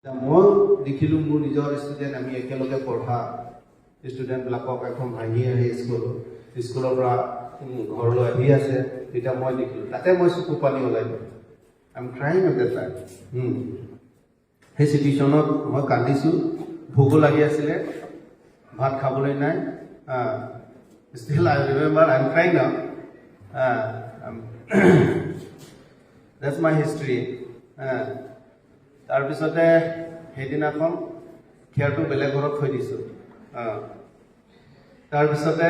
মই দেখিলোঁ মোৰ নিজৰ ষ্টুডেণ্ট, আমি একেলগে পঢ়া ষ্টুডেণ্টবিলাকক এখন ভাঙি আহি স্কুলৰ পৰা ঘৰলৈ আহি আছে। তেতিয়া মই দেখিলোঁ, তাতে মই চকু পানী ওলাই গ'ল। I am crying at that time. সেই চিটুৱেশ্যনত মই কান্দিছোঁ, ভোকো লাগি আছিলে, ভাত খাবলৈ নাই। Still I remember, I am crying now. That's my history. তাৰপিছতে সেইদিনাখন খেৰটো বেলেগ ঘৰত থৈ দিছোঁ। তাৰপিছতে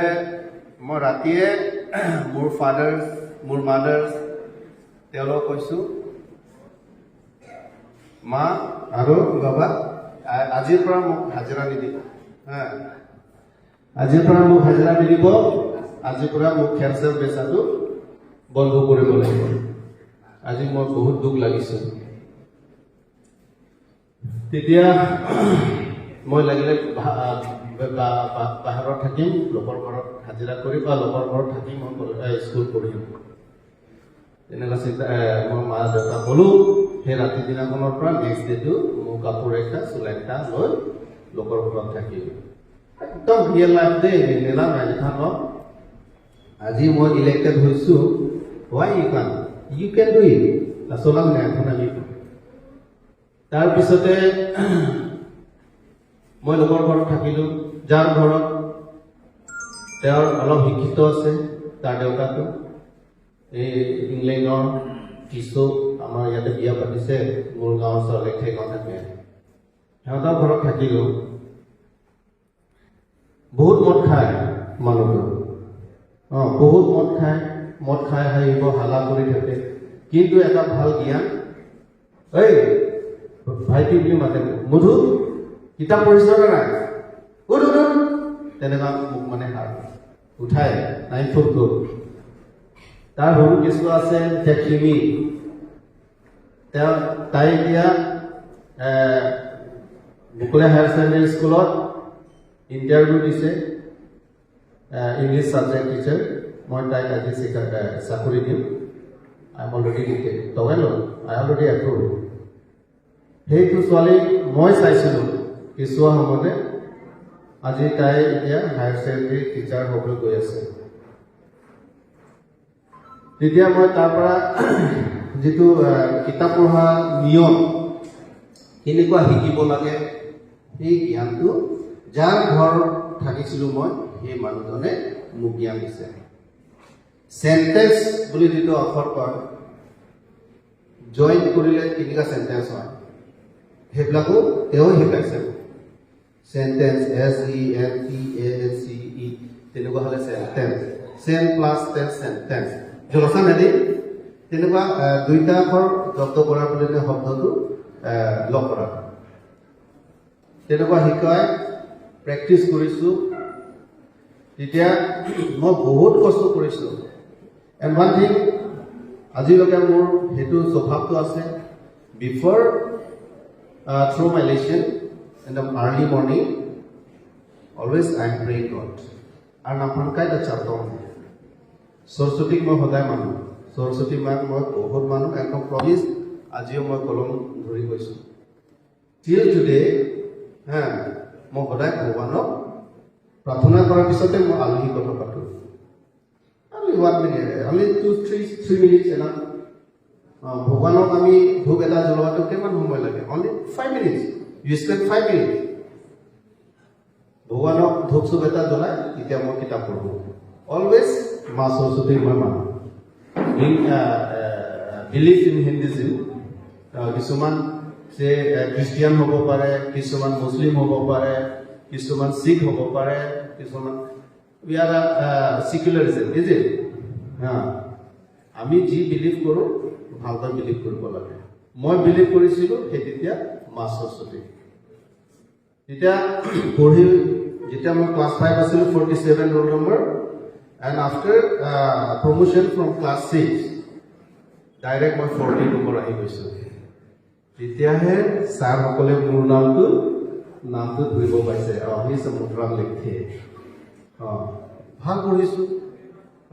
মই ৰাতিয়ে মোৰ ফাদাৰ্ছ, মোৰ মাদাৰ্ছ, তেওঁলোকক কৈছোঁ, মা আৰু বাবা, আজিৰ পৰা মোক হাজিৰা নিদিব হা, আজিৰ পৰা মোক হাজিৰা নিদিব, আজিৰ পৰা মোক খেৰ চেৰ বেচাটো বন্ধ কৰিব লাগিব। আজি মই বহুত দুখ লাগিছে। তেতিয়া মই লাগিলে বাহিৰত থাকিম, লোকৰ ঘৰত হাজিৰা কৰি বা লোকৰ ঘৰত থাকি মই স্কুল পঢ়িম, তেনেকুৱা চিন্তা। মই মা দেউতাক ক'লোঁ। সেই ৰাতি দিনাখনৰ পৰা নেক্সট ডেটো মোৰ কাপোৰ একটা, চোলা একটা লৈ লোকৰ ঘৰত থাকিলোঁ। একদম ৰিয়েল লাইফ দেই, নেলা নাই লিখা ন। আজি মই ইলেক্টেড হৈছোঁ, why you can, you can do it. চলাম নাই এখন আমি। তাৰপিছতে মই লোকৰ ঘৰত থাকিলোঁ, যাৰ ঘৰত তেওঁৰ অলপ শিক্ষিত আছে। তাৰ দেউতাকো এই ইংলেণ্ডৰ টিচু, আমাৰ ইয়াতে বিয়া পাতিছে, মোৰ গাঁৱৰ ছোৱালী ঠেঙত থাকে। সিহঁতৰ ঘৰত থাকিলোঁ। বহুত মদ খায় মানুহটো। অঁ, বহুত মদ খায়। মদ খাই আহিব, হাল্লা কৰি থাকে, কিন্তু এটা ভাল জ্ঞান। "এই ভাইটি" বুলি মাতে মোক। "মধু, কিতাপ পঢ়িছ নে নাই? উঠ, উঠ, উঠ।" তেনেকুৱা মোক মানে হাৰ উঠাই নাইন ফোৰটো। তাৰ সৰু কেঁচুৱা আছে এতিয়া, খিমি। তেওঁ তাই এতিয়া বকুলীয়া হায়াৰ ছেকেণ্ডেৰী স্কুলত ইণ্টাৰভিউ দিছে, ইংলিছ ছাবজেক্ট টিচাৰ। মই তাইক আজি চাকৰি দিম। I am already টগাই I already approve. সেইটো ছোৱালী মই চাইছিলোঁ কেঁচুৱা সময়তে, আজি তাই এতিয়া হায়াৰ ছেকেণ্ডেৰী টিচাৰ হ'বলৈ গৈ আছে। তেতিয়া মই তাৰ পৰা যিটো কিতাপ পঢ়া নিয়ম কেনেকুৱা শিকিব লাগে, সেই জ্ঞানটো যাৰ ঘৰত থাকিছিলোঁ মই, সেই মানুহজনে মোক জ্ঞান দিছে। চেণ্টেন্স বুলি যিটো আখৰ কয়, জইন কৰিলে কেনেকুৱা চেণ্টেন্স হয়, সেইবিলাকো তেওঁ শিকাইছে। Sentence, sentance, তেনেকুৱা হ'লে চেণ্টেন্স, চেন প্লাছ টেন্স, চেণ্টেন্স জলচা নদী, তেনেকুৱা দুইটা আখৰ জব্দ কৰাৰ পিছতে শব্দটো লগ কৰা হয়। তেনেকুৱা শিকাই প্ৰেক্টিচ কৰিছোঁ। তেতিয়া মই বহুত কষ্ট কৰিছোঁ। এণ্ড ওৱান থিং, আজিলৈকে মোৰ সেইটো স্বভাৱটো আছে, before through my lesson in the early morning, always I am praying God. আৰু নাফানকাই the চাতং সৰস্বতীক মই সদায় মানো। সৰস্বতী মাক মই বহুত মানো, একদম প্ৰমিজ। আজিও মই কলম ধৰি গৈছোঁ। টিল টুডে হা, মই সদায় ভগৱানক প্ৰাৰ্থনা কৰাৰ পিছতে মই আলহী কথা পাতোঁ। Only one minute, only two, three minutes enough. ভগৱানক আমি ধূপ এটা জ্বলোৱাটো কিমান সময় লাগে? Only 5 minutes. You spend 5 minutes. ভগৱানক ধূপ চুপ এটা জ্বলাই তেতিয়া মই কিতাপ পঢ়োঁ। অলৱেজ মা সৰস্বতী মই মানো। ইন বিলিভ ইন হিন্দুইজিম, কিছুমান যে খ্ৰীষ্টিয়ান হ'ব পাৰে, কিছুমান মুছলিম হ'ব পাৰে, কিছুমান শিখ হ'ব পাৰে, কিছুমান, we are secularism, is it? হা, আমি যি বিলিভ কৰোঁ, ভালকৈ বিলিভ কৰিব লাগে। মই বিলিভ কৰিছিলোঁ সেই তেতিয়া মা সৰস্বতী। তেতিয়া পঢ়ি যেতিয়া মই ক্লাছ 5 আছিলোঁ, 47 roll number, and after promotion from class 6, direct মই 40 নম্বৰ আহি গৈছোঁ। তেতিয়াহে ছাৰসকলে মোৰ নামটো ধৰিব পাইছে। অঁ, সি মধুৰাম লেখে। অঁ, ভাল পঢ়িছোঁ।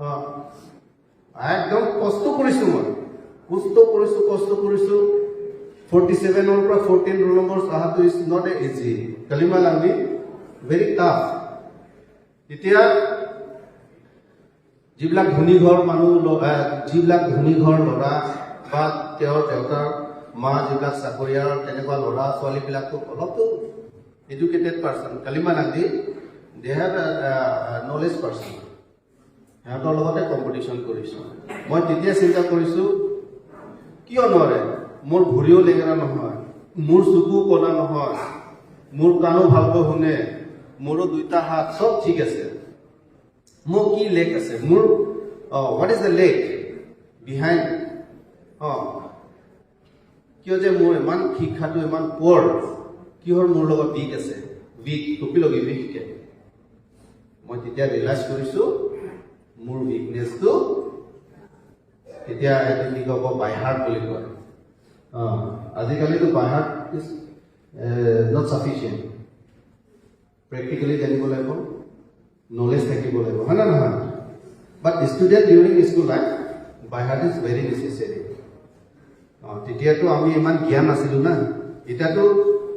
অঁ, একদম কষ্ট কৰিছোঁ মই, কষ্ট কৰিছোঁ, কষ্ট কৰিছোঁ। 47ৰ পৰা 14 ৰোল নম্বৰ অহাটো is not a easy. কালিমা লাংদি, ভেৰি টাফ। তেতিয়া যিবিলাক ধনী ঘৰ মানুহ, যিবিলাক ধনী ঘৰ ল'ৰা বা তেওঁৰ দেউতাৰ মা যিবিলাক চাকৰিয়াল, তেনেকুৱা ল'ৰা ছোৱালীবিলাকতো অলপতো এডুকেটেড পাৰ্চন, কালিমা নাংদি, they have knowledge person. সিহঁতৰ লগতে কম্পিটিশ্যন কৰিছোঁ। মই তেতিয়া চিন্তা কৰিছোঁ, কিয় নোৱাৰে? মোৰ ভৰিও লেঙেৰা নহয়, মোৰ চকু কণা নহয়, মোৰ কাণো ভালকৈ শুনে, মোৰো দুইটা হাত চব ঠিক আছে। মোৰ কি লেক আছে? মোৰ what is the lack behind? অঁ, কিয় যে মোৰ ইমান শিক্ষাটো ইমান পুৱৰ? কিহৰ মোৰ লগত উইক আছে? উইক টুপি লগি উইককে মই তেতিয়া ৰিয়েলাইজ কৰিছোঁ মোৰ উইকনেছটো। তেতিয়া এইটো কি ক'ব, বাইহাৰ্ট বুলি কয়। অঁ, আজিকালিতো by heart is not sufficient. Practically জানিব লাগিব, নলেজ থাকিব লাগিব, হয় নে নহয়? But student during school life, by heart is very necessary. অঁ, তেতিয়াতো আমি ইমান জ্ঞান নাছিলোঁ না। এতিয়াতো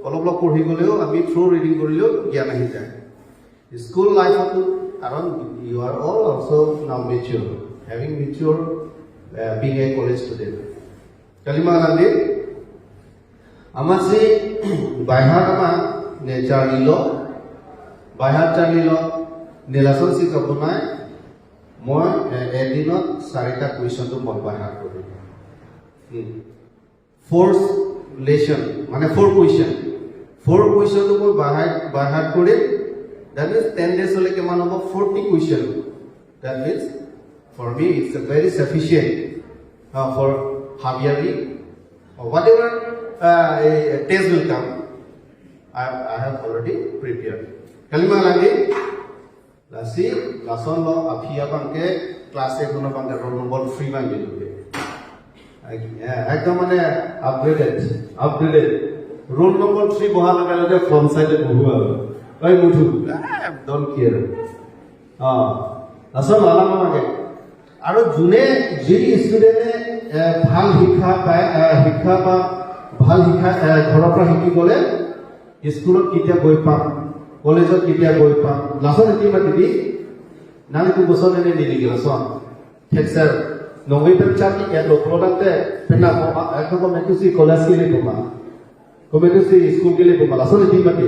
অলপ অলপ পঢ়ি গ'লেও, আমি থ্ৰু ৰিডিং কৰিলেও জ্ঞান আহি যায়। স্কুল লাইফতো কাৰণ you are all also now mature, having mature, being a college student. কালিমা গান্ধী আমাৰ যি বাইহাট আমাৰ নেচাৰ নিল বাইহাট চাৰ্লিল নীলাচল চি বনাই মই এদিনত চাৰিটা কুৱেশ্যনটো মই বাইহাট কৰিম। ফ'ৰ লেচন মানে ফ'ৰ কুৱেশ্যন, ফ'ৰ কুৱেশ্যনটো মই বাইহাট কৰিম। That means 10 days হ'লে কিমান হ'ব? 40 question. That means for me it's a very sufficient for half yearly, whatever test will come, I have already prepared. Kalima lagi, lasi lason lo afia bangke class 8 no bangke roll number 3 bangke luge. একদম মানে upgraded. Roll number 3 বহাৰ লগে লগে front চাইডে বহো আৰু ঐ মুঠু don't care. অঁ, লাচন আলাম লাগে। আৰু যোনে যি ষ্টুডেণ্টে ভাল শিক্ষা পায়, শিক্ষা বা ভাল শিক্ষা ঘৰৰ পৰা শিকি গ'লে স্কুলত কেতিয়া গৈ পাম, কলেজত কেতিয়া গৈ পাম, লাচন এতিয়া মাতি নানি tu boson ini ni lason teacher nongui pem chati ya lo product pena ko ko ko metusi college ke le ko metusi school ke le ko lason এতিয়া মাতি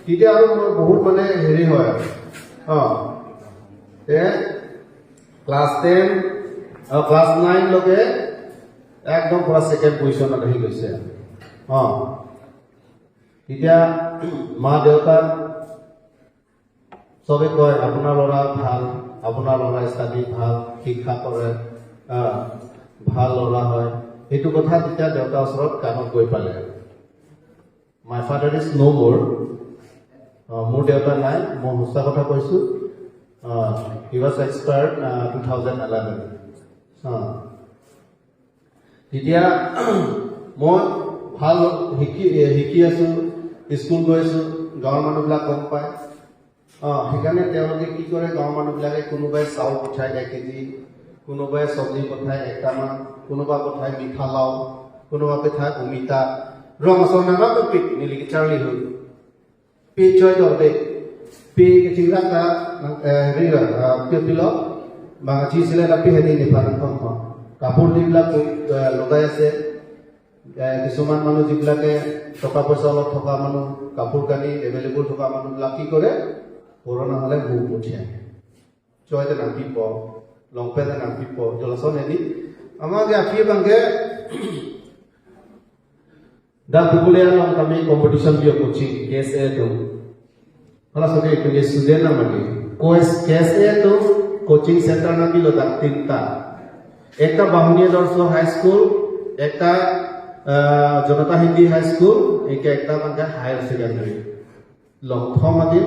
তেতিয়া আৰু মোৰ বহুত মানে হেৰি হয় আৰু। অঁ, তে ক্লাছ 10, ক্লাছ 9লৈকে একদম পুৰা ছেকেণ্ড পজিশ্যনত আহি গৈছে। অঁ, তেতিয়া মা দেউতাক চবে কয়, আপোনাৰ ল'ৰা ভাল, আপোনাৰ ল'ৰা ষ্টাডি ভাল, শিক্ষা কৰে, ভাল ল'ৰা হয়। সেইটো কথা তেতিয়া দেউতাৰ ওচৰত কাণত গৈ পালে। My father is no more. মোৰ দেউতা নাই, মই সঁচা কথা কৈছোঁ। He was expired 2011. তেতিয়া মই ভাল শিকি শিকি আছোঁ, স্কুল গৈ আছোঁ, গাঁৱৰ মানুহবিলাক গম পায়। অঁ, সেইকাৰণে তেওঁলোকে কি কৰে, গাঁৱৰ মানুহবিলাকে কোনোবাই চাউল পঠায় 1 কেজি, কোনোবাই চব্জি পঠায় একটামান, কোনোবা পঠায় মিঠা লাও, কোনোবা পঠায় অমিতা। ৰং আচল নানা পিক নিলিকি চাৰ্লি হ'ল পি ছয় দৰবে পি চিংৰা হেৰি পিল বা চিছিলে পি হেৰি নিফা কাপোৰ যিবিলাক লগাই আছে। কিছুমান মানুহ যিবিলাকে টকা পইচা অলপ থকা মানুহ, কাপোৰ কানি এভেইলেবল থকা মানুহবিলাক কি কৰে, কৰোণা হ'লে মুখ পঠিয়ায় চয়তে নাম পিপ লংপেণ্টে নাম পিপ জলচন এদি আমাকে আফিয়ে Banke da bukulia long kami competition bio coaching KSA tu kalau sudah itu student nama di Quess KSA tu coaching center নাম দিল তার তিনটা, একটা বামুনিয়া দর্শ হাই স্কুল, একটা জনতা হিন্দী হাই স্কুল, একটা মানে হায়াৰ ছেকেণ্ডাৰী লংথম আদি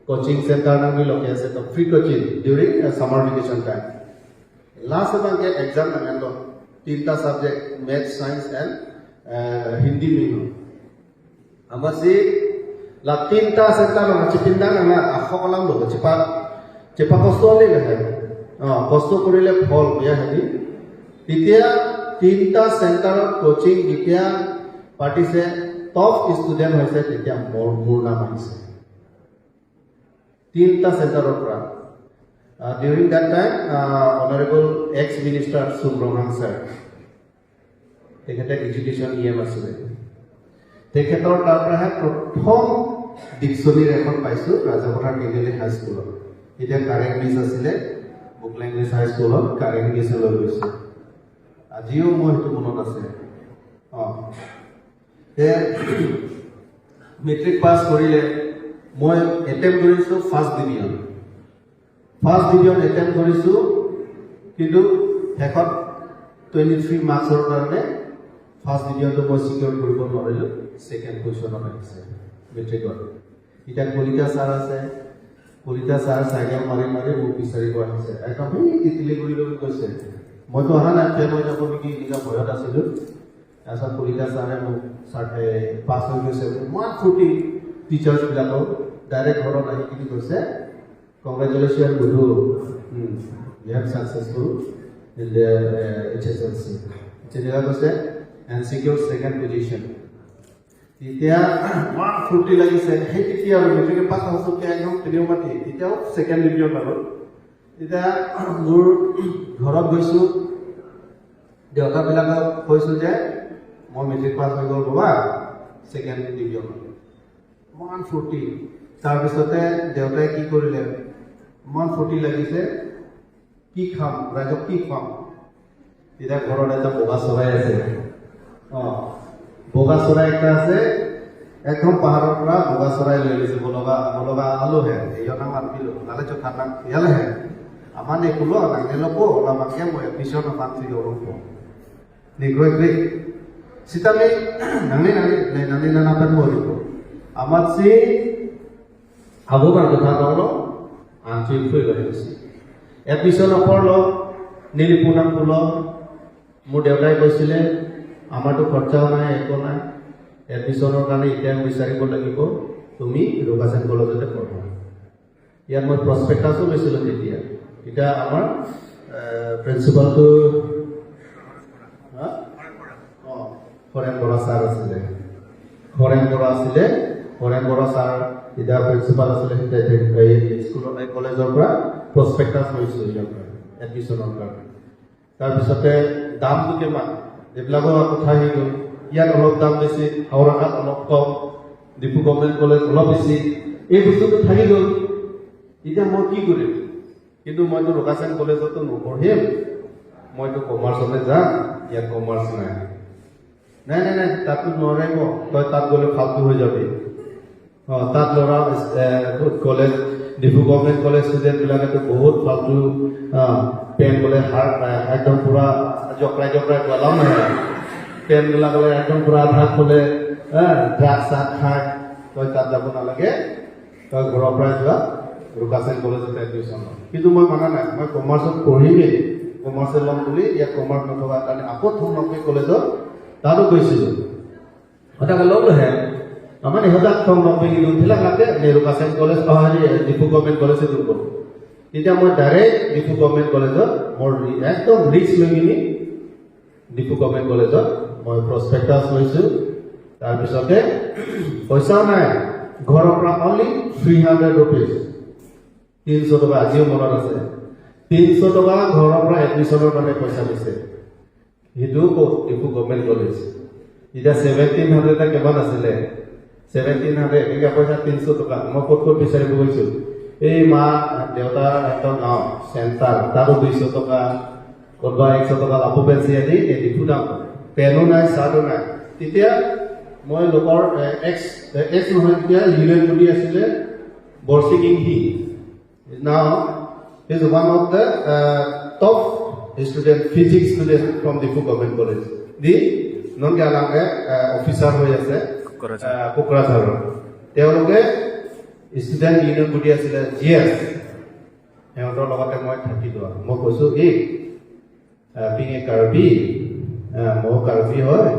কোচিং চেণ্টাৰ নাম লগে আছে। তো free coaching during summer vacation time. Last এটা এক্সাম নামেন তিনটা subject, maths, science and Hindi মিনো। আমাৰ যি লা তিনটা চেণ্টাৰ আছে, তিনটা নামে আশকলাম ল'ব চেপা চেপা কষ্ট হ'লেই নহয়। অঁ, কষ্ট কৰিলে ফল বেয়া হেৰি। তেতিয়া তিনিটা চেণ্টাৰত কোচিং যেতিয়া পাতিছে, টপ ষ্টুডেণ্ট হৈছে। তেতিয়া মোৰ নাম আহিছে তিনিটা চেণ্টাৰৰ পৰা। During that time honourable ex minister Sum Ronghang sir, তেখেতে এডুকেশ্যন EM আছিলে। তেখেতৰ তাৰ পৰাহে প্ৰথম ডিক্সনেৰী এখন পাইছোঁ ৰাজাপথাৰ টেঙেলী হাইস্কুলত। এতিয়া কাৰেং মিছ আছিলে, বুকলেং মিছ হাইস্কুলত কাৰেং মিছে লৈ গৈছে। আজিও মোৰ সেইটো মনত আছে। তে মেট্ৰিক পাছ কৰিলে মই এটেম্প কৰিছোঁ first division, first division attempt কৰিছোঁ, কিন্তু শেষত 23 মাৰ্কছৰ কাৰণে ফাৰ্ষ্ট ডিভিজনটো মই চিকিউৰ কৰিব নোৱাৰিলোঁ। ছেকেণ্ড পজিশ্যনত আহিছে মেট্ৰিকত। এতিয়া কলিতা ছাৰ আছে, কলিতা ছাৰ চাইকেল মাৰি মাৰি মোক বিচাৰিব আহিছে, একদম সেই তিতিলিগুৰিলৈ গৈছে। মইতো অহা নাই, ফেইল হৈ যাব নেকি এনেকুৱা ভয়ত আছিলোঁ। তাৰপিছত কলিতা ছাৰে মোক ছাৰ পাছ হৈ গৈছে, ইমান ফূৰ্তি টিচাৰ্ছবিলাকৰ। ডাইৰেক্ট ঘৰত আহি কিনি কৈছে, "Congratulation Budhu, you have successful in the HSLC," তেনেকুৱা কৈছে, "and secure second position." তেতিয়া ইমান ফূৰ্তি লাগিছে। সেই তেতিয়া আৰু মেট্ৰিক পাছ হোৱাটোকে একদম তেনেও মাতি তেতিয়াও ছেকেণ্ড ডিভিজন আৰু। তেতিয়া মোৰ ঘৰত গৈছোঁ, দেউতাবিলাকক কৈছোঁ যে মই মেট্ৰিক পাছ হৈ গ'ল বাবা, ছেকেণ্ড ডিভিজন। ইমান ফূৰ্তি। তাৰপিছতে দেউতাই কি কৰিলে, ইমান ফূৰ্তি লাগিছে, কি খাম, ৰাইজক কি খুৱাম? তেতিয়া ঘৰত এটা বগা চৰাই আছে, বগা চৰাই এটা আছে। একদম পাহাৰৰ পৰা বগা চৰাই লৈ গৈছে। বলগা বলগা আলুহে এইজনাক মাতিলো নালে চোখা ইয়ালেহে আমাৰ নেকুলো নাংনেলকো ওলামাকে মই এডমিশ্যন পাতি ৰ'ব নিগ্ৰহ sitami nangni nangni nangni nanapan mo rito amat si abo kan কথা কলো আনচুই ফুই গৈ এডমিশ্যন নকৰলো নীলিপুনাম ফুল। মোৰ দেউতাই কৈছিলে, আমাৰতো খৰচাও নাই, একো নাই, এডমিশ্যনৰ কাৰণে এতিয়া বিচাৰিব লাগিব, তুমি ৰুকাচেন কলেজতে পঢ়া। ইয়াত মই প্ৰচপেক্টাছো লৈছিলোঁ তেতিয়া। এতিয়া আমাৰ প্ৰিন্সিপালটো হৰেণ বৰা ছাৰ আছিলে, হৰেণ বৰা আছিলে। হৰেণ বৰা ছাৰ এতিয়া প্ৰিন্সিপাল আছিলে। এই স্কুলৰ, এই কলেজৰ পৰা প্ৰচপেক্টাছ লৈছোঁ ইয়াৰ পৰা এডমিশ্যনৰ কাৰণে। তাৰপিছতে দামটো কিমান, এইবিলাকো কথা আহি গ'ল। ইয়াত অলপ দাম বেছি, হাওৰাঘাট অলপ কম, ডিফু গভৰ্ণমেণ্ট কলেজ অলপ বেছি, এই বস্তুটো থাকি গ'ল। এতিয়া মই কি কৰিম? কিন্তু মইতো ৰোকাচেন কলেজতো নপঢ়িম, মইতো কমাৰ্চলৈ যাম, ইয়াত কমাৰ্চ নাই। নাই নাই নাই, তাততো নোৱাৰিব, তই তাত গ'লে ফাল্টু হৈ যাবি। তাত ল'ৰা কলেজ, ডিফু গভৰ্ণমেণ্ট কলেজ ষ্টুডেণ্টবিলাকেতো বহুত ফাল্টু, পেণ্ট গ'লে হাৰ একদম পূৰা জকৰাই জকৰাই গলাও নহয়, পেণ্টবিলাক গ'লে একদম পূৰা আধা খোলে, ড্ৰাগছ চাগ খায়। তই তাত যাব নালাগে, তই ঘৰৰ পৰাই যোৱা, ৰুকাচেন কলেজত এডমিশ্যন ল। কিন্তু মই মানা নাই, মই কমাৰ্চত পঢ়িমেই, কমাৰ্চে ল'ম বুলি। ইয়াত কমাৰ্চ নথকাৰ কাৰণে আকৌ থংনকী কলেজত তাতো গৈছিলোঁ। হঠাৎ ল'লোহে আমাৰ ইহঁতক থংনকী যোনবিলাক লাগে ৰুকাচেন কলেজ, হেৰি ডিফু গভৰ্ণমেণ্ট কলেজে দূৰ কৰোঁ। তেতিয়া মই ডাইৰেক্ট ডিফু গভৰ্ণমেণ্ট কলেজত মোৰ একদম ৰিস্ক লৈ কিনি ডিফু গভৰ্ণমেণ্ট কলেজত মই প্ৰচপেক্টাছ লৈছোঁ। তাৰপিছতে পইচাও নাই, ঘৰৰ পৰা অনলি 300 ৰুপিজ, 300 টকা, আজিও মনত আছে, 300 টকা ঘৰৰ পৰা এডমিশ্যনৰ কাৰণে পইচা দিছে। সেইটোও ক'ত? Diphu government college. এতিয়া 1700 কিমান আছিলে, 1700 এনেকুৱা পইচা, 300 টকা মই ক'ত ক'ত বিচাৰিব গৈছোঁ। এই মা দেউতাৰ একদম গাঁও চেণ্টাৰ, তাতো 200 টকা, ক'ৰবাত 100 টকা লাপু পেঞ্চি আদি এই ডিফু দাম। পেনো নাই, চাৰ্টো নাই। তেতিয়া মই লোকৰ এক্স এক্স নহয়, তেতিয়া ইউনিয়ন বুলি আছিলে, বৰচিং ইংহি। Now is one of the top student, physics student from Diphu Government College. দি নন আলাংগে অফিচাৰ হৈ আছে কোকৰাঝাৰৰ। তেওঁলোকে ষ্টুডেণ্ট ইউনিয়ন বুলি আছিলে GS, সিহঁতৰ লগতে মই থাকিলোঁ আৰু। মই কৈছোঁ, এই বিং এ কাৰ্বি, ময়ো কাৰ্বি হয়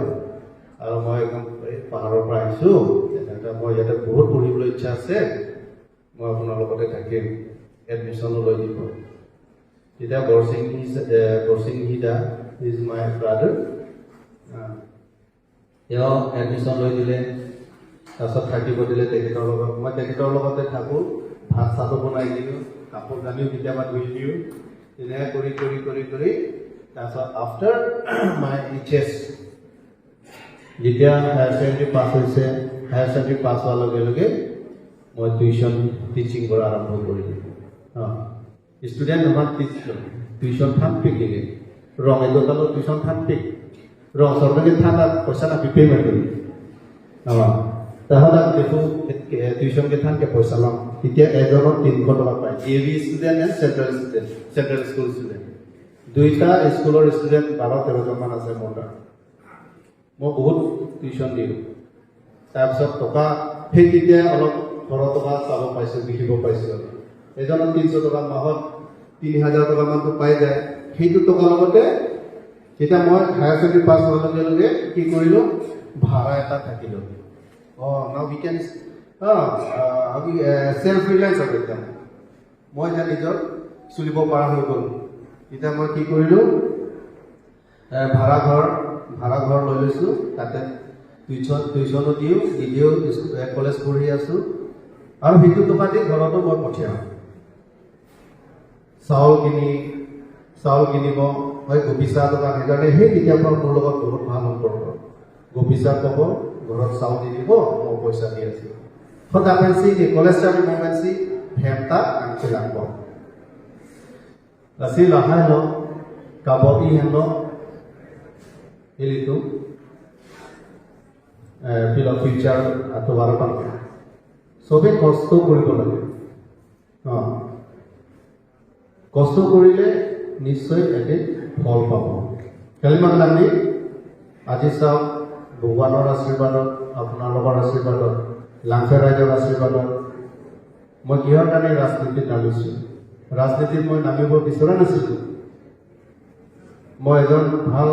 আৰু মই একদম এই পাহাৰৰ পৰা আহিছোঁ, তেনেকৈ মই ইয়াতে বহুত পঢ়িবলৈ ইচ্ছা আছে, মই আপোনাৰ লগতে থাকিম, এডমিশ্যনো লৈ দিব। তেতিয়া বৰচিং দা is my brother. তেওঁ এডমিশ্যন লৈ দিলে। তাৰপিছত থাকিব দিলে তেখেতৰ লগত। মই তেখেতৰ লগতে থাকোঁ, ভাত চাতো বনাই দিওঁ, কাপোৰ কানিও কেতিয়াবা ধুই দিওঁ। তেনেকৈ কৰি কৰি কৰি কৰি তাৰপিছত আফটাৰ মাই এইচ এছ, যেতিয়া হায়াৰ ছেকেণ্ডেৰী পাছ হৈছে, হায়াৰ ছেকেণ্ডেৰী পাছ হোৱাৰ লগে লগে মই টিউশ্যন টিচিং কৰা আৰম্ভ কৰিলোঁ। অঁ, ষ্টুডেণ্ট আমাৰ টিউশ্যন থান পিক ৰং এজকালো টিউশ্যন থান পিক ৰং চৰকাৰী থান পইচা না পিপেই মাৰিল। অঁ, তাহলে আমি দেখোঁ টিউশ্যনকে থানকে পইচা ল'ম। তেতিয়া এজনত 300 টকা পায়। DAV student and central student, central school student, দুইটা স্কুলৰ ষ্টুডেণ্ট 12-13জনমান আছে মোৰ তাত। মই বহুত টিউশ্যন দিওঁ। তাৰপিছত টকা সেই তেতিয়া অলপ ঘৰৰ টকা চাব পাইছোঁ, বিকিব পাইছোঁ। আৰু এজনত 300 টকা, মাহত 3000 টকামানটো পাই যায়। সেইটো টকাৰ লগতে তেতিয়া মই হায়াৰ ছেকেণ্ডেৰী পাছ হোৱাৰ লগে লগে কি কৰিলোঁ, ভাড়া এটা থাকিলোঁ। অঁ, নাও we can অঁ আমি চেল্ফ ৰিলায়েন্স আৰু একদম মই এতিয়া নিজৰ চলিব পৰা হৈ গ'ল। তেতিয়া মই কি কৰিলোঁ, ভাড়াঘৰ লৈ লৈছোঁ। তাতে টিউশ্যনো দিওঁ, নিজেও কলেজ পঢ়ি আছোঁ আৰু সেইটো টকা দি ঘৰতো মই পঠিয়াওঁ। চাউল কিনিব হয় গোপিচা দোকান। সেইকাৰণে সেই তেতিয়াৰ পৰা মোৰ লগত বহুত ভাল সম্পৰ্ক। গোপিচা ক'ব, ঘৰত চাউল দি দিব, মই পইচা দি আছোঁ। সদায় কলেজ মোমেন্সি ফেমটা আংচি লাগব kasi lahai lo kabo i lo itu feel future atau harapan চবে কষ্ট কৰিব লাগে। অঁ, কষ্ট কৰিলে নিশ্চয় এদিন ফল পাব। খেলিমান লাগি আজি চাওক, ভগৱানৰ আশীৰ্বাদত, আপোনালোকৰ আশীৰ্বাদত, লাংফে ৰাইজৰ আশীৰ্বাদত মই কিহৰ কাৰণে ৰাজনীতিত নামিছোঁ? ৰাজনীতিত মই নামিব বিচৰা নাছিলোঁ। মই এজন ভাল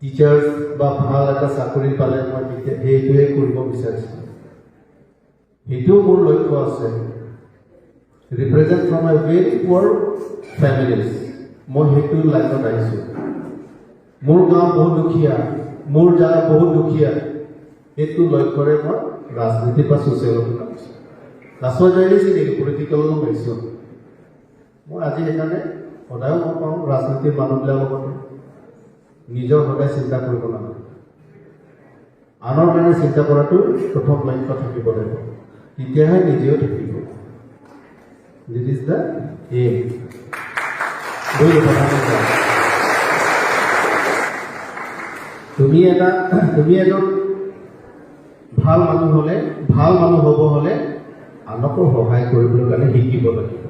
টিচাৰ্ছ বা ভাল এটা চাকৰি পালে মই তেতিয়া সেইটোৱে কৰিব বিচাৰিছিলোঁ। সেইটোও মোৰ লক্ষ্য আছে। Represent from a very poor families, মই সেইটো লাইনত আহিছোঁ। মোৰ গাঁও বহুত দুখীয়া, মোৰ জেগা বহুত দুখীয়া। সেইটো লক্ষ্যৰে মই ৰাজনীতি বা ছ'চিয়েলত নামিছোঁ। লাষ্টত যাই নেকি পলিটিকেলো আহিছোঁ মই আজি। সেইকাৰণে সদায়ো মই পাওঁ, ৰাজনীতিৰ মানুহবিলাকৰ লগতে নিজৰ সদায় চিন্তা কৰিব নালাগে। আনৰ কাৰণে চিন্তা কৰাটো প্ৰথম লক্ষ্য থাকিব লাগিব, তেতিয়াহে নিজেও থাকিব। This is the aim. বুজিলো কথা? তুমি এজন ভাল মানুহ হ'লে, ভাল মানুহ হ'ব হ'লে আনকো সহায় কৰিবলৈ কাৰণে শিকিব লাগিব।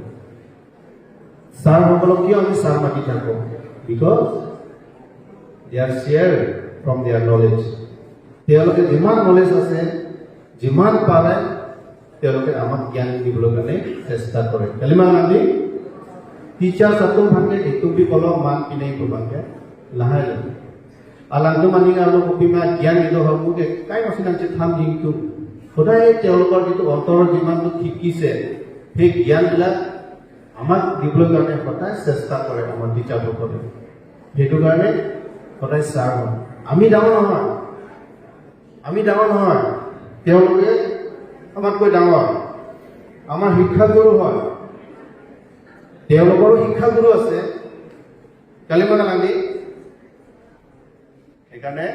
ছাৰসকলক কিয় আমি ছাৰ মাতি থাকোঁ? Because they are share from their knowledge. তেওঁলোকে যিমান নলেজ আছে, যিমান পাৰে, তেওঁলোকে আমাক জ্ঞান দিবলৈ কাৰণে চেষ্টা কৰে। কালিমা গান্ধী টিচাৰ চাতুম ভাংগে এইটো বি কল মান পিনে ভাংগে লাহে লাহে আলাংটো মানি আৰু কপিমা জ্ঞান দিব হৰমুকে কাই নচিনাংচে থাম জিংটো। সদায় তেওঁলোকৰ যিটো অন্তৰৰ যিমানটো শিকিছে, সেই জ্ঞানবিলাক আমাক দিবলৈ কাৰণে সদায় চেষ্টা কৰে আমাৰ টিচাৰসকলে। সেইটো কাৰণে সদায় ছাৰ হয়। আমি ডাঙৰ নহয়, আমি ডাঙৰ নহয়, তেওঁলোকে আমাতকৈ ডাঙৰ। আমাৰ শিক্ষাগুৰু হয়, তেওঁলোকৰো শিক্ষাগুৰু আছে। কালিমনা গান্ধী। সেইকাৰণে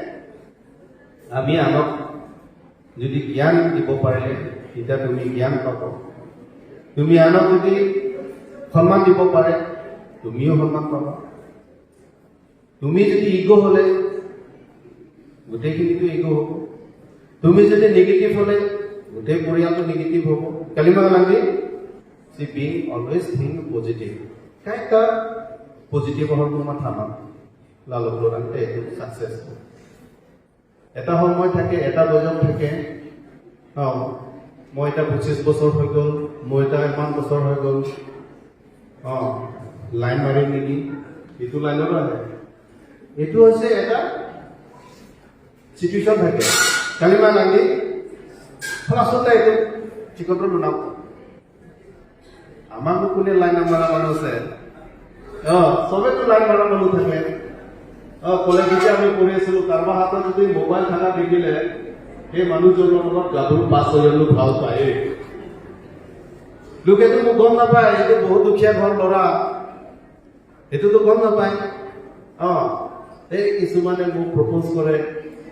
আমি আনক যদি জ্ঞান দিব পাৰিলে, তেতিয়া তুমি জ্ঞান পাব। তুমি আনক যদি সন্মান দিব পাৰে, তুমিও সন্মান পাবা। তুমি যদি ইগ' হ'লে গোটেইখিনিতো ইগ' হ'ব। তুমি যদি নিগেটিভ হ'লে গোটেই পৰিয়ালটো নিগেটিভ হ'ব। কালিমা Gandhi C being always think positive. কাই কা পজিটিভ হৰ তোমাৰ থামা লালক এইটো ছাকচেছ। এটা সময় থাকে, এটা বয়স থাকে। অঁ, মই এতিয়া 25 বছৰ হৈ গ'ল, মই এতিয়া ইমান বছৰ হৈ গ'ল, অঁ, লাইন মাৰিম নেকি? এইটো লাইনৰো আহে। এইটো হৈছে এটা চিটুৱেশ্যন থাকে। কালিমা গান্ধী আচলতে এইটো চিকটো লুনাব। আমাকো কোনে লাইন নামাৰা মানুহ আছে? অঁ, চবেতো লাইন মাৰা মানুহ থাকে। কলেজ যেতিয়া আমি পঢ়ি আছিলো, কাৰোবাৰ হাতত যদি মোবাইল থকা দেখিলে সেই মানুহজনৰ লগত গাভৰু 5-6জনো ভাল পায়। লোকেতো মোক গম নাপায়, এইটো বহুত দুখীয়া ঘৰ ল'ৰা, সেইটোতো গম নাপায়। এই কিছুমানে মোক প্ৰপ'জ কৰে,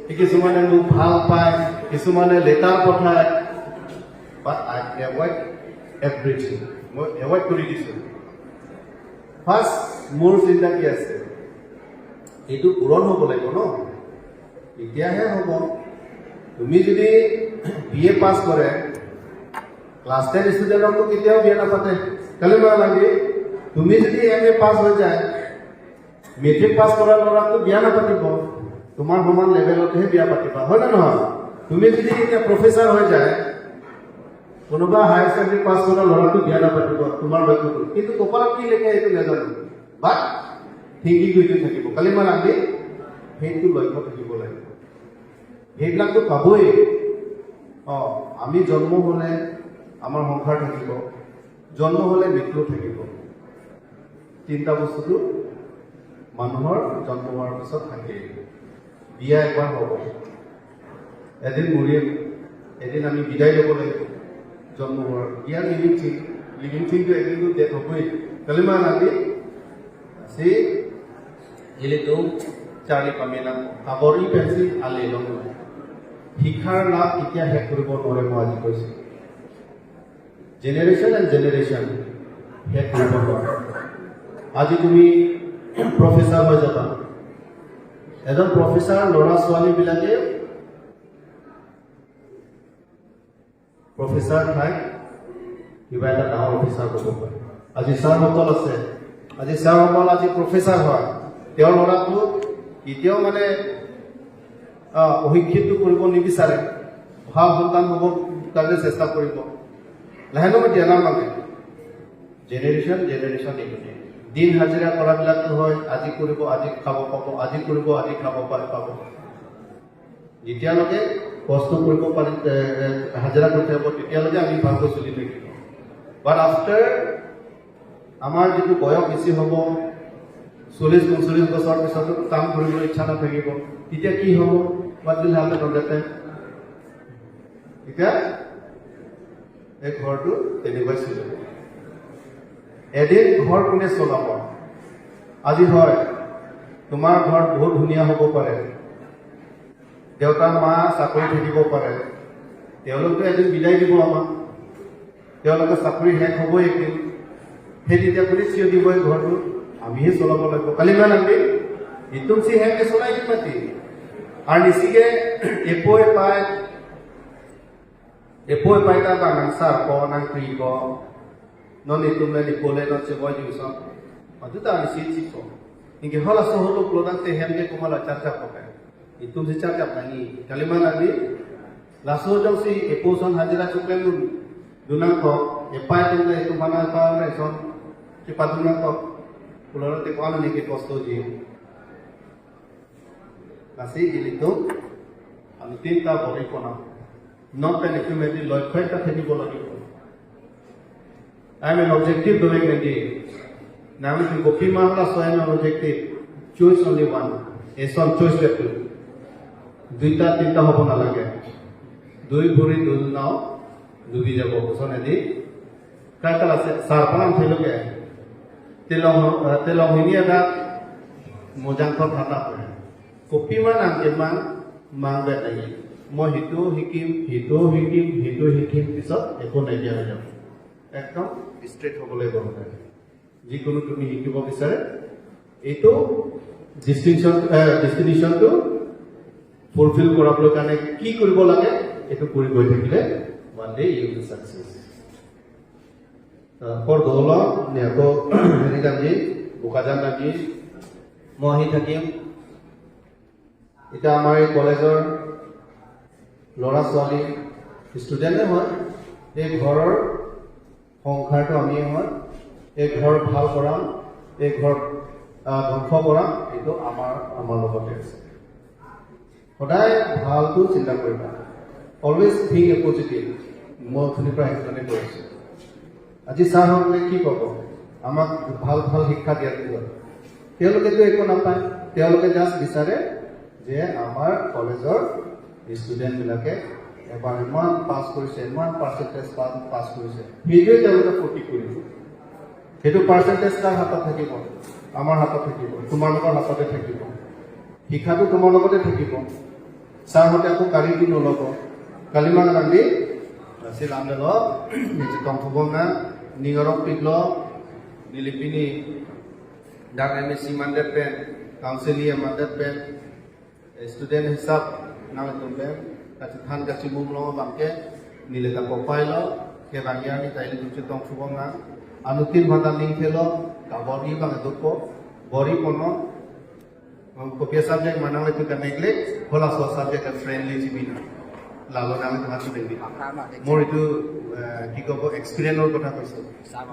এই কিছুমানে মোক ভাল পায়, কিছুমানে লেটাৰ পঠায়, but I avoid everything. মই এভইড কৰি দিছোঁ। ফাৰ্ষ্ট মোৰ চিন্তা কি আছে, এইটো পূৰণ হ'ব লাগিব ন, তেতিয়াহে হ'ব। তুমি যদি বি এ পাছ কৰে, ক্লাছ 10 ষ্টুডেণ্টকতো কেতিয়াও বিয়া নাপাতে। কালি মই লাগে, তুমি যদি এম এ পাছ হৈ যায়, মেট্ৰিক পাছ কৰা ল'ৰাকতো বিয়া নাপাতিব, তোমাৰ সমান লেভেলতহে বিয়া পাতিবা, হয় নে নহয়? তুমি যদি এতিয়া প্ৰফেচাৰ হৈ যায়, কোনোবা হায়াৰ ছেকেণ্ডেৰী পাছ কৰা ল'ৰাটো বিয়া নাপাতিব, তোমাৰ লক্ষ্যটো। কিন্তু কপালত কি লিখে সেইটো নাজানো, বাট থিংকিংটো এইটো থাকিব। কালি মই লাগি সেইটো লক্ষ্য থাকিব লাগিব। সেইবিলাকতো পাবই। আমি জন্ম হ'লে আমাৰ সংসাৰ থাকিব, জন্ম হ'লে মৃত্যু থাকিব। তিনিটা বস্তুটো মানুহৰ জন্ম হোৱাৰ পিছত থাকেই। বিয়া একবাৰ হ'ব, এদিন মৰিম, এদিন আমি বিদায় ল'ব লাগিব। জন্ম হোৱাৰ বিয়াৰ লিভিং থিং, লিভিং থিংটো এদিনটো ডেথ হ'বই। কালিমা Nadi si ilitung Charlie Pamela kabori pencil আলে লং। শিক্ষাৰ লাভ এতিয়া শেষ কৰিব নোৱাৰে। মই আজি কৈছোঁ, জেনেৰেশ্যন এণ্ড জেনেৰেশ্যন শেষ কৰিব নোৱাৰে। আজি তুমি প্ৰফেচাৰ হৈ যাবা, এজন প্ৰফেচাৰ ল'ৰা ছোৱালীবিলাকে প্ৰফেচাৰ ঠাইত কিবা এটা ডাঙৰ অফিচাৰ হ'ব পাৰে। আজি ছাৰসকল আছে, আজি ছাৰসকল আজি প্ৰফেচাৰ হয়, তেওঁৰ ল'ৰাটো কেতিয়াও মানে অশিক্ষিত কৰিব নিবিচাৰে, ভাল সন্তান হ'ব কাৰণে চেষ্টা কৰিব। লাহে লাহে দিয়া মানে জেনেৰেশ্যন জেনেৰেশ্যন এইটো দিন হাজিৰা কৰাবিলাকতো হয়, আজি কৰিব আজি খাব পাব, আজি কৰিব আজি খাব পাব। যেতিয়ালৈকে কষ্ট কৰিব পাৰি, হাজিৰা কৰি থাকিব, তেতিয়ালৈকে আমি ভালকৈ চলি থাকিব। বাট আফটাৰ আমাৰ যিটো বয়স বেছি হ'ব, 40-45 বছৰৰ পিছতো কাম কৰিবলৈ ইচ্ছা নাথাকিব। তেতিয়া কি হ'ব? What will happen on that time? তেতিয়া এই ঘৰটো তেনেকুৱাই চলিব। এদিন ঘৰ কোনে চলাব? আজি হয় তোমাৰ ঘৰ বহুত ধুনীয়া হ'ব পাৰে, দেউতা মা চাকৰি থাকিব পাৰে, তেওঁলোকে এদিন বিদায় দিব আমাক। তেওঁলোকে চাকৰি শেষ হ'বই একদিন। সেই তেতিয়া কোনে থিয় দিব? এই ঘৰটো আমিহে চলাব লাগিব। কালি মান আমি ইতুম চি হেকে চলাই দিম মাতি আৰু নিচিকে এপই পাই এপই পাই ta ba nang sar ko nang pri ko no ni tum le ni pole no che boy ju so adu ta ni si chi ko inge hola so holo plodan te hem ke kumala char char ko itum si char char nani kaliman ani laso jong si epo son hajira chuklem nun dunang ko epai tum le itum bana pa re son che padunang ko puloro te ko anu ni ke kosto ji nasi ilitu আমি তিনিটা বৰি কণা not an একুমেটি লক্ষ্য এটা থাকিব লাগিব। I am an objective doing মেদি নাম গোপী Mahla so an objective, choose only one. এচন choice পেটো দুইটা তিনিটা হ'ব নালাগে। দুই ভৰি দুই নাও ডুবি যাব। এদি কাইতাল আছে চাৰপান থৈলোকে তেলং তেলং হিনি এটা মোজাংখ ঠাণ্ডা পৰে কপিমান আনকেমান মাং বেট লাগি মই সিটোও শিকিম, সিটোও শিকিম, সিটো শিকিম, পিছত একো নাইকিয়া হৈ যাব। একদম ষ্ট্ৰেইট হ'ব লাগিব সদায়। যিকোনো তুমি শিকিব বিচাৰে, এইটো ডিষ্টিংশ্যন ডেষ্টিনেশ্যনটো ফুলফিল কৰাবলৈ কাৰণে কি কৰিব লাগে, এইটো কৰি গৈ থাকিলে one day you will success. For দৌল আকৌ হেৰি গান্ধী বোকাজান গান্ধী মই আহি থাকিম। এতিয়া আমাৰ এই কলেজৰ ল'ৰা ছোৱালী ষ্টুডেণ্টে হয়, এই ঘৰৰ সংসাৰটো আমিয়ে হয়। এই ঘৰ ভাল কৰাম, এই ঘৰ ধ্বংস কৰাম, এইটো আমাৰ লগতে আছে। সদায় ভালটো চিন্তা কৰিবা, always think a positive. মই অথনিৰ পৰা সেইকাৰণে কৈ আছোঁ। আজি ছাৰসকলে কি ক'ব আমাক ভাল ভাল শিক্ষা দিয়াৰ পিছত? তেওঁলোকেতো একো নাপায়। তেওঁলোকে জাষ্ট বিচাৰে যে আমাৰ কলেজৰ ষ্টুডেণ্টবিলাকে এবাৰ ইমান পাছ কৰিছে, ইমান পাৰ্চেণ্টেজ পাছ কৰিছে, সেইটোৱে তেওঁলোকে ফূৰ্তি কৰিব। সেইটো পাৰ্চেণ্টেজ কাৰ হাতত থাকিব? আমাৰ হাতত থাকিব, তোমালোকৰ হাততে থাকিব। শিক্ষাটো তোমাৰ লগতে থাকিব। ছাৰহঁতে আকৌ কাঢ়ি দি নল'ব। কালিমা গান্ধী সিলামদেল নিজে টংথবংনা নিঙরক পিগল নিলিপিনি ডাক এম এ সি মান্দেত পেন কাউন্সিলি মান্দেত পেন স্টুডেন্ট হিসাব নাম তুমবে কাছে থান কাছে মুম ল বাংকে নিলে তা পপাইল ke bangyar ni taile dumche tongthubong na anu 3 ঘন্টা ning khelo kabori bang dupo bori kono kopia subject manang le tu ka neglect hola so subject friendly jibina lalo নামে তোমাক সুধিবি। মোৰ এইটো কি ক'ব, এক্সপিৰিয়েঞ্চৰ কথা কৈছোঁ।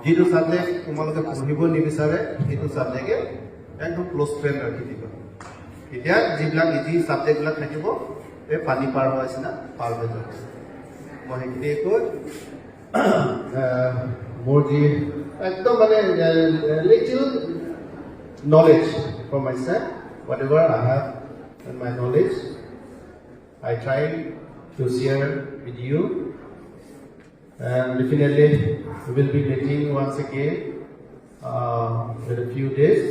যিটো ছাবজেক্ট তোমালোকে পঢ়িব নিবিচাৰে, সেইটো ছাবজেক্টে একদম ক্ল'জ ফ্ৰেণ্ড ৰাখি দিবা। তেতিয়া যিবিলাক ইজি ছাবজেক্টবিলাক থাকিব, এই পানী পাৰ হোৱা নিচিনা পাৰ হৈ যাব। মই সেইখিনিয়ে কৈ মোৰ যি একদম মানে little knowledge from my side, whatever I have in my knowledge, I try to share with you. And definitely we will be meeting once again in a few days.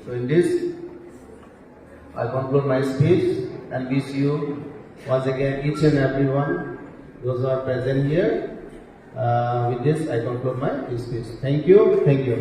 So in this, I conclude my speech and wish you once again, each and everyone, those who are present here. With this, I conclude my speech. Thank you. Thank you.